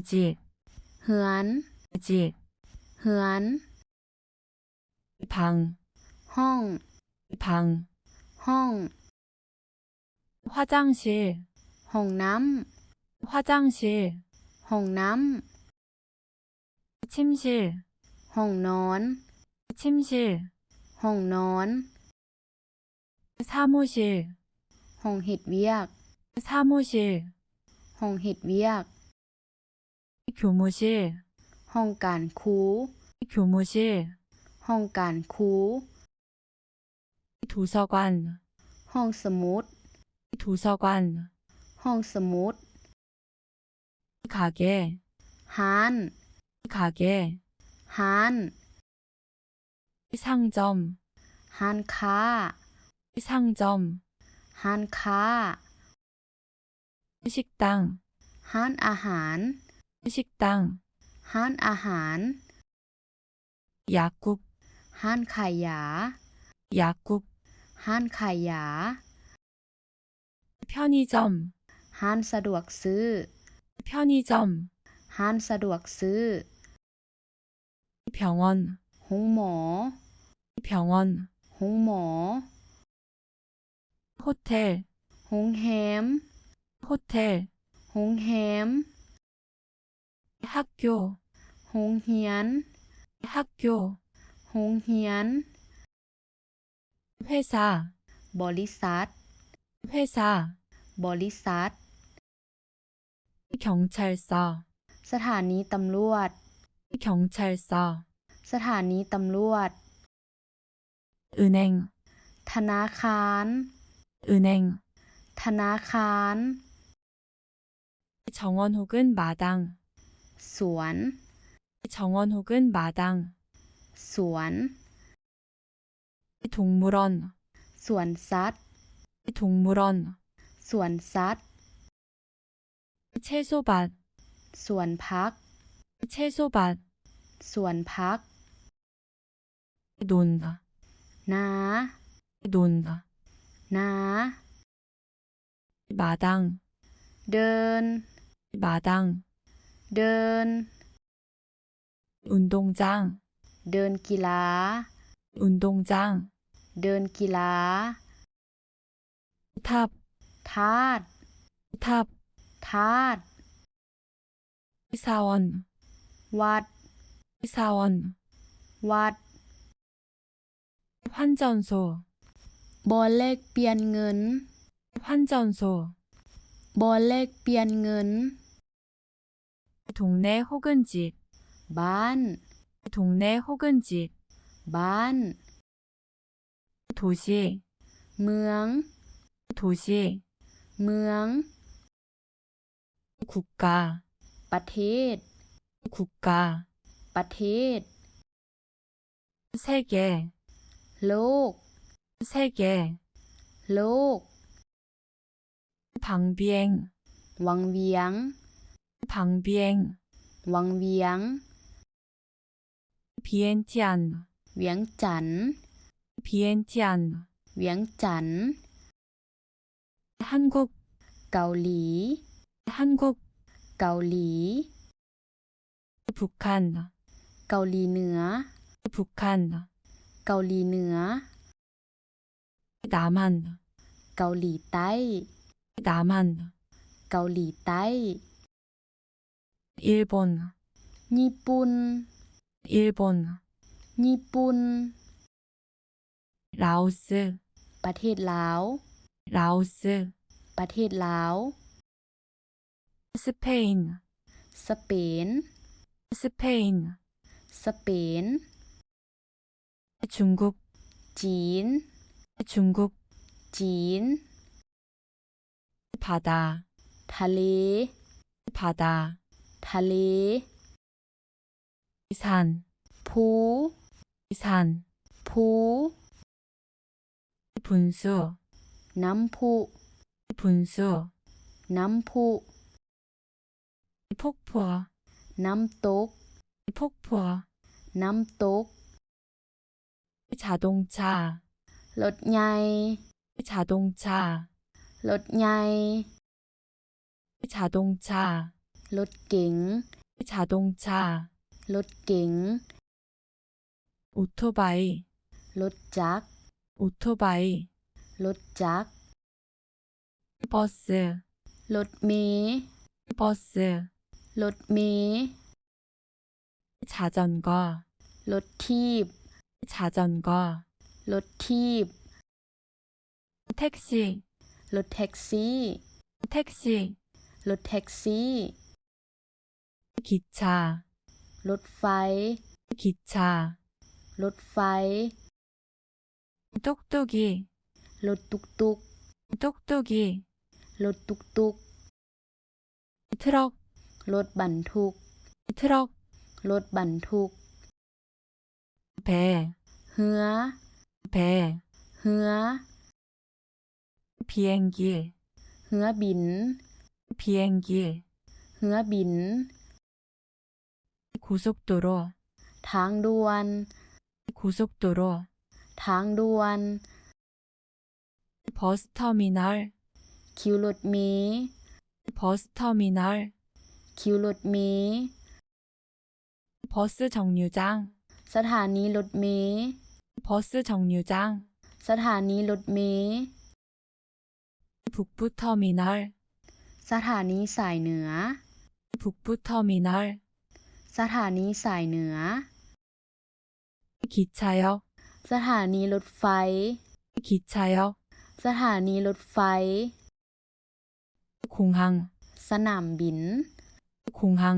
집, ເຮືອນ 집, ເຮືອນ 방, ຫ້ອງ 방, ຫ້ອງ 화장실, ຫ້ອງນ້ຳ 화장실, ຫ້ອງນ້ຳ 침실, ຫ້ອງນອນ 침실, ຫ້ອງນອນ 사무실, ຫ້ອງເຮັດວຽກ 사무실, ຫ້ອງເຮັດວຽກ 교무실, ຫ້ອງການຄູ 교무실, ຫ້ອງການຄູ 도서관, ຫ້ອງສະໝຸດ 도서관, ຫ້ອງສະໝຸດ 가게, ຮ້ານ 가게, ຮ້ານ 상점, ຮ້ານຄ້າ 상점, ຮ້ານຄ້າ 식당, ຮ້ານອາຫານ 식당, ຮ້ານອາຫານ 약국, ຮ້ານຂາຍຢາ 약국, ຮ້ານຂາຍຢາ 편의점, ຮ້ານສະດວກຊື້ 편의점, ຮ້ານສະດວກຊື້ 병원, ໂຮງໝໍ 병원, ໂຮງໝໍ 호텔, ໂຮງແຮມ 호텔, ໂຮງແຮມ 학교, ໂຮງຮຽນ 학교, ໂຮງຮຽນ 회사, ບໍລິສັດ 회사, ບໍລິສັດ 경찰서, ສະຖານີຕຳຫຼວດ 경찰서, ສະຖານີຕຳຫຼວດ 은행, ທະນາຄານ 은행, ທະນາຄານ 정원 혹은 마당, ສວນ 정원 혹은 마당, ສວນ 동물원, ສວນສັດ 동물원, ສວນສັດ 채소밭, ສວນຜັກ 채소밭, ສວນຜັກ 논, ນາ 논, ນາ 마당, ເດີນ 마당, ເດີນ 운동장, ເດີນກິລາ 운동장, ເດີນກິລາ 탑, ທາດ 탑, ທາດ 사원, ວັດ 사원, ວັດ 환전소, ບ່ອນແລກປ່ຽນເງິນ 환전소, ບ່ອນແລກປ່ຽນເງິນ 동네 혹은 집, ບ້ານ 동네 혹은 집, ບ້ານ 도시, ເມືອງ 도시, ເມືອງ 국가, ປະເທດ 국가, ປະເທດ 세계, ໂລກ 세계, ໂລກ 방비행, ວັງວຽງ 방비행, ວັງວຽງ 비엔티안, ວຽງຈັນ 비엔티안, ວຽງຈັນ 한국, ເກົາຫຼີ 한국, ເກົາຫຼີ 북한, ເກົາຫຼີເໜືອ 북한, ເກົາຫຼີເໜືອ 남한, ເກົາຫຼີໃຕ້ 남한, ເກົາຫຼີໃຕ້ 일본, ຍີ່ປຸ່ນ 일본, ຍີ່ປຸ່ນ 라오스, ປະເທດລາວ 라오스, ປະເທດລາວ 스페인, ສະເປນ 스페인, ສະເປນ 중국, ຈີນ 중국, ຈີນ 바다, ທະເລ 바다, ທະເລ 산, ພູ 산, ພູ 분수, ນ້ຳພຸ 분수, ນ້ຳພຸ 폭포, ນ້ຳຕົກ 폭포, ນ້ຳຕົກ 자동차, ລົດໃຫຍ່ 자동차, ລົດໃຫຍ່ 자동차, ລົດເກັງ 자동차 ລົດເກັງ 오토바이 ລົດຈັກ 오토바이 ລົດຈັກ 버스 ລົດເມ 버스 ລົດເມ 자전거 ລົດຖີບ 자전거 ລົດຖີບ 택시 ລົດແທັກຊີ 택시 ລົດແທັກຊີ 기차 ລົດໄຟ 기차 ລົດໄຟ 뚝뚝이 ລົດຕຸກຕຸກ 뚝뚝이 ລົດຕຸກຕຸກ 트럭 ລົດບັນທຸກ 트럭 ລົດບັນທຸກ 배 ເຮືອ 배 ເຮືອ 비행기 ເຮືອບິນ 비행기 ເຮືອບິນ 고속도로 ທາງດ່ວນ 고속도로 ທາງດ່ວນ 버스터미널 ຄິວລົດເມ 버스터미널 ຄິວລົດເມ 버스정류장 ສະຖານີລົດເມ 버스정류장 ສະຖານີລົດເມ 북부터미널 ສະຖານີສາຍເໜືອ 북부터미널 ສະຖານີສາຍເໜືອ 기차역 ສະຖານີລົດໄຟ 기차역 ສະຖານີລົດໄຟ 공항 ສະໜາມບິນ 공항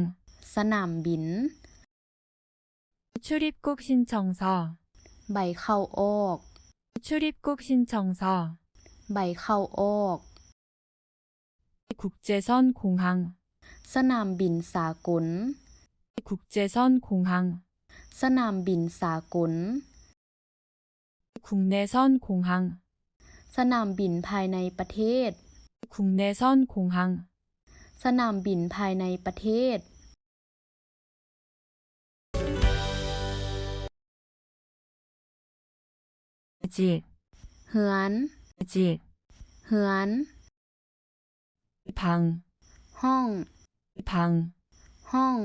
ສະໜາມບິນ 출입국 신청서 ໃບເຂົ້າອອກ 출입국 신청서 ໃບເຂົ້າອອກ 국제선 공항 ສະໜາມບິນສາກົນ 국제선 공항 ສະໜາມບິນສາກົນ 국내선 공항 ສະໜາມບິນພາຍໃນປະເທດ 국내선 공항 ສະໜາມບິນພາຍໃນປະເທດ 집 ເຮືອນ 집 ເຮືອນ 방 ຫ້ອງ 방 ຫ້ອງ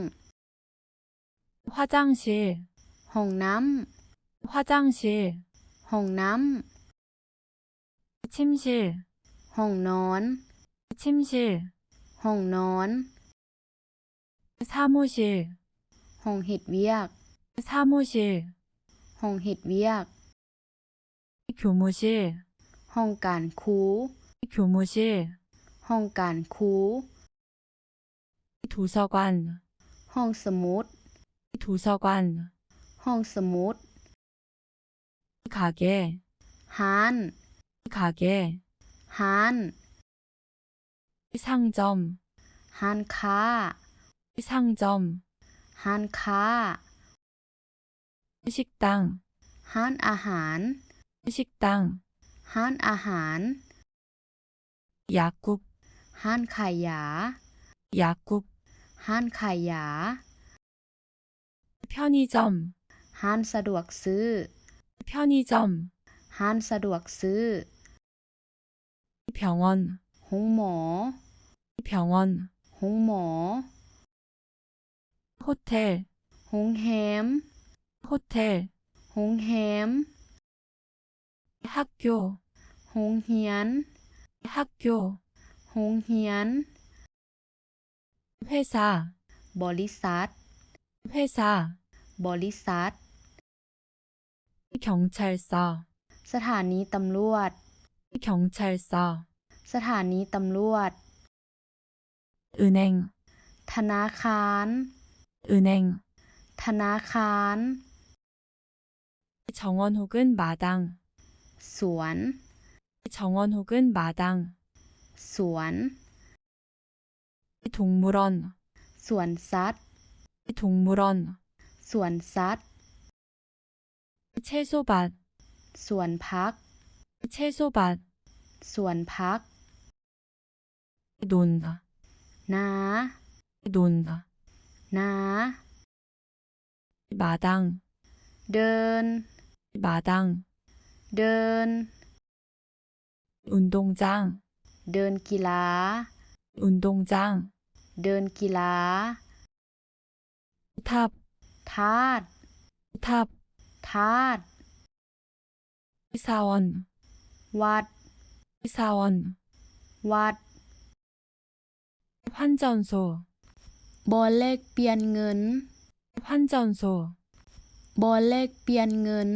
화장실 ຫ້ອງນ້ຳ 화장실 ຫ້ອງນ້ຳ 침실 ຫ້ອງນອນ 침실 ຫ້ອງນອນ 사무실 ຫ້ອງເຮັດວຽກ 사무실 ຫ້ອງເຮັດວຽກ 교무실 ຫ້ອງການຄູ 교무실 ຫ້ອງການຄູ 도서관 ຫ້ອງສະໝຸດ 도서관 ຫ້ອງສະໝຸດ 가게 ຮ້ານ 가게 ຮ້ານ 상점 ຮ້ານຄ້າ 상점 ຮ້ານຄ້າ 식당 ຮ້ານອາຫານ 식당 ຮ້ານອາຫານ 약국 ຮ້ານຂາຍຢາ 약국 ຮ້ານຂາຍຢາ 편의점 ຮ້ານສະດວກຊື້ 편의점 ຮ້ານສະດວກຊື້ 병원 ໂຮງໝໍ 병원 ໂຮງໝໍ 호텔 ໂຮງແຮມ 호텔 ໂຮງແຮມ 학교 ໂຮງຮຽນ 학교 ໂຮງຮຽນ 회사 ບໍລິສັດ 회사 ບໍລິສັດ 경찰서 ສະຖານີຕຳຫຼວດ 경찰서 ສະຖານີຕຳຫຼວດ 은행 ທະນາຄານ 은행 ທະນາຄານ 정원 혹은 마당 ສວນ 정원 혹은 마당 ສວນ 동물원 ສວນສັດ 동물원 ສວນສັດ 채소밭 ສວນຜັກ 채소밭 ສວນຜັກ 논 ນາ 논 ນາ 마당 ເດີ່ນ 마당 ເດີ່ນ 운동장 ເດີ່ນກິລາ 운동장 ເດີ່ນກິລາ 탑, 탑, 탑, 탑. 의사원, ວັດ, ເອີຊາວອນ ວັດ. 환전소, ບ່ອນແລກປ່ຽນເງິນ. 환전소, ບ່ອນແລກປ່ຽນເງິນ.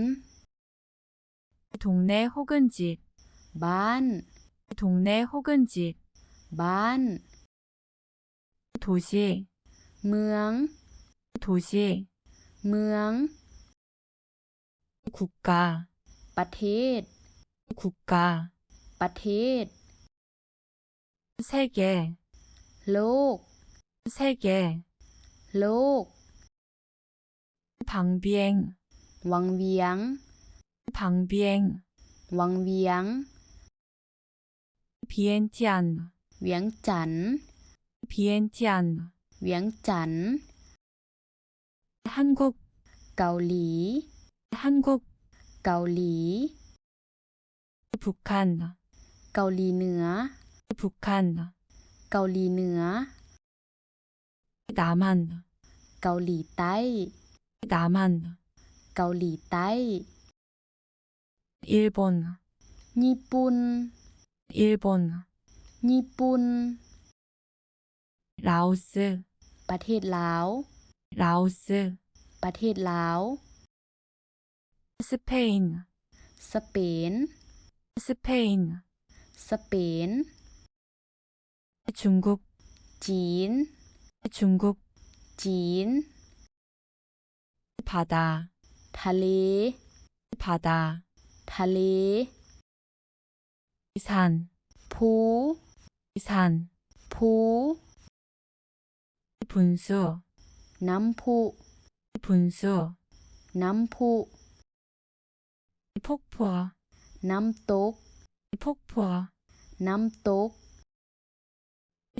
동네 혹은 집, ບ້ານ. 동네 혹은 집, ບ້ານ. 도시, ເມືອງ. 도시, ເມືອງ. 국가, ປະເທດ. 국가, ປະເທດ. 세계, ໂລກ. 세계, ໂລກ. 방비행, ວັງວຽງ. 방비행, ວັງວຽງ. 비엔ܬܝܐ, ວຽງຈັນ. 비엔ܬܝܐ, ວຽງຈັນ. 한국, ເກົາຫຼີ. 한국, ເກົາຫຼີ. 북한, ເກົາຫຼີເໜືອ. 북한, ເກົາຫຼີເໜືອ. 남한, ເກົາຫຼີໃຕ້. 남한, ເກົາຫຼີໃຕ້. 일본, ຍີ່ປຸ່ນ. 일본, ຍີ່ປຸ່ນ. 라오스, ປະເທດລາວ. 라오스, ປະເທດລາວ. 스페인, ສະເປນ. 스페인, ສະເປນ. 중국, ຈີນ. 중국, ຈີນ. 바다, ທະເລ. 바다, ທະເລ. 산, ພູ. 산, ພູ. 분수, ນ້ຳພຸ. 분수, ນ້ຳພຸ. 폭포, ນ້ຳຕົກ. 폭포, ນ້ຳຕົກ.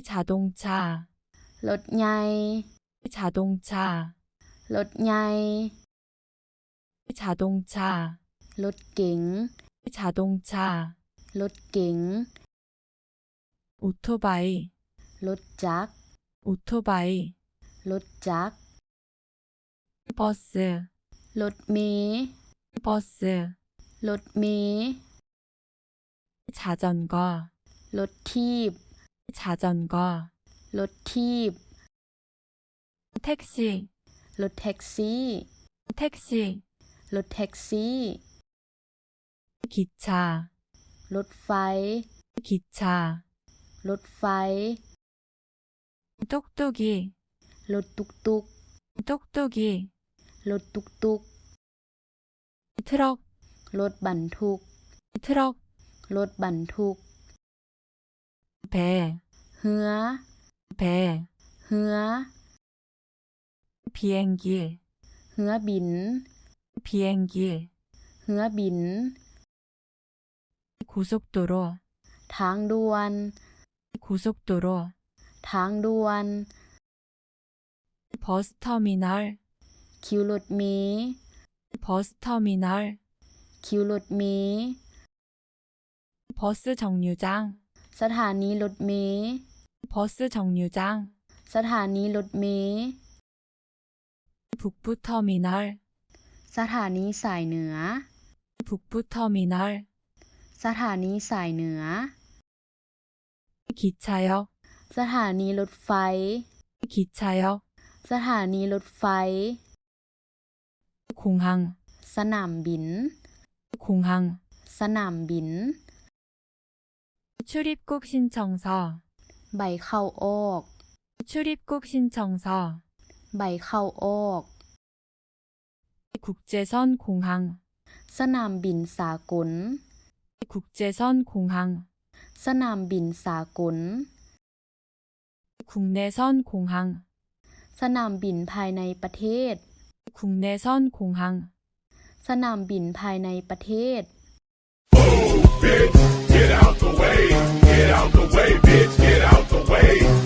자동차, ລົດໃຫຍ່. 자동차, ລົດໃຫຍ່. 자동차, ລົດເກັງ. 자동차, ລົດເກັງ. 오토바이, ລົດຈັກ. 오토바이, ລົດຈັກ. 버스, ລົດເມ. 버스, ລົດເມ. 자전거, ລົດຖີບ. 자전거, ລົດຖີບ. 택시, ລົດແທັກຊີ. 택시, ລົດແທັກຊີ. 기차, ລົດໄຟ. 기차, ລົດໄຟ. ܛܘກܛܘກ, ລົດຕຸກຕຸກ. ܛܘກຕຸກ, ລົດຕຸກຕຸກ. 트럭, ລົດບັນທຸກ. 트럭, ລົດບັນທຸກ. 배, ເຮືອ. 배, ເຮືອ. 비행기, ເຮືອບິນ. 비행기, ເຮືອບິນ. 고속도로, ທາງດ່ວນ. 고속도로, ທາງດ່ວນ. 버스터미널, ຄິວລົດເມ. 버스터미널, ຄິວລົດເມ. 버스정류장, ສະຖານີລົດເມ. 버스정류장, ສະຖານີລົດເມ. 북부터미널, ສະຖານີສາຍເໜືອ. 북부터미널, ສະຖານີສາຍເໜືອ. 기차역, ສະຖານີລົດໄຟ. 기차역, ສະຖານີລົດໄຟ. 공항, ສະໜາມບິນ. 공항, ສະໜາມບິນ. 출입국 신청서, ໃບເຂົ້າອອກ. 출입국 신청서, ໃບເຂົ້າອອກ. 국제선 공항, ສະໜາມບິນສາກົນ. 국제선 공항, ສະໜາມບິນສາກົນ. 국내선 공항, ສະໜາມບິນພາຍໃນປະເທດ. 국내선 공항, ສະໜາມບິນພາຍໃນປະເທດ. Move, bitch, get out the way. Get out the way, bitch, get out the way.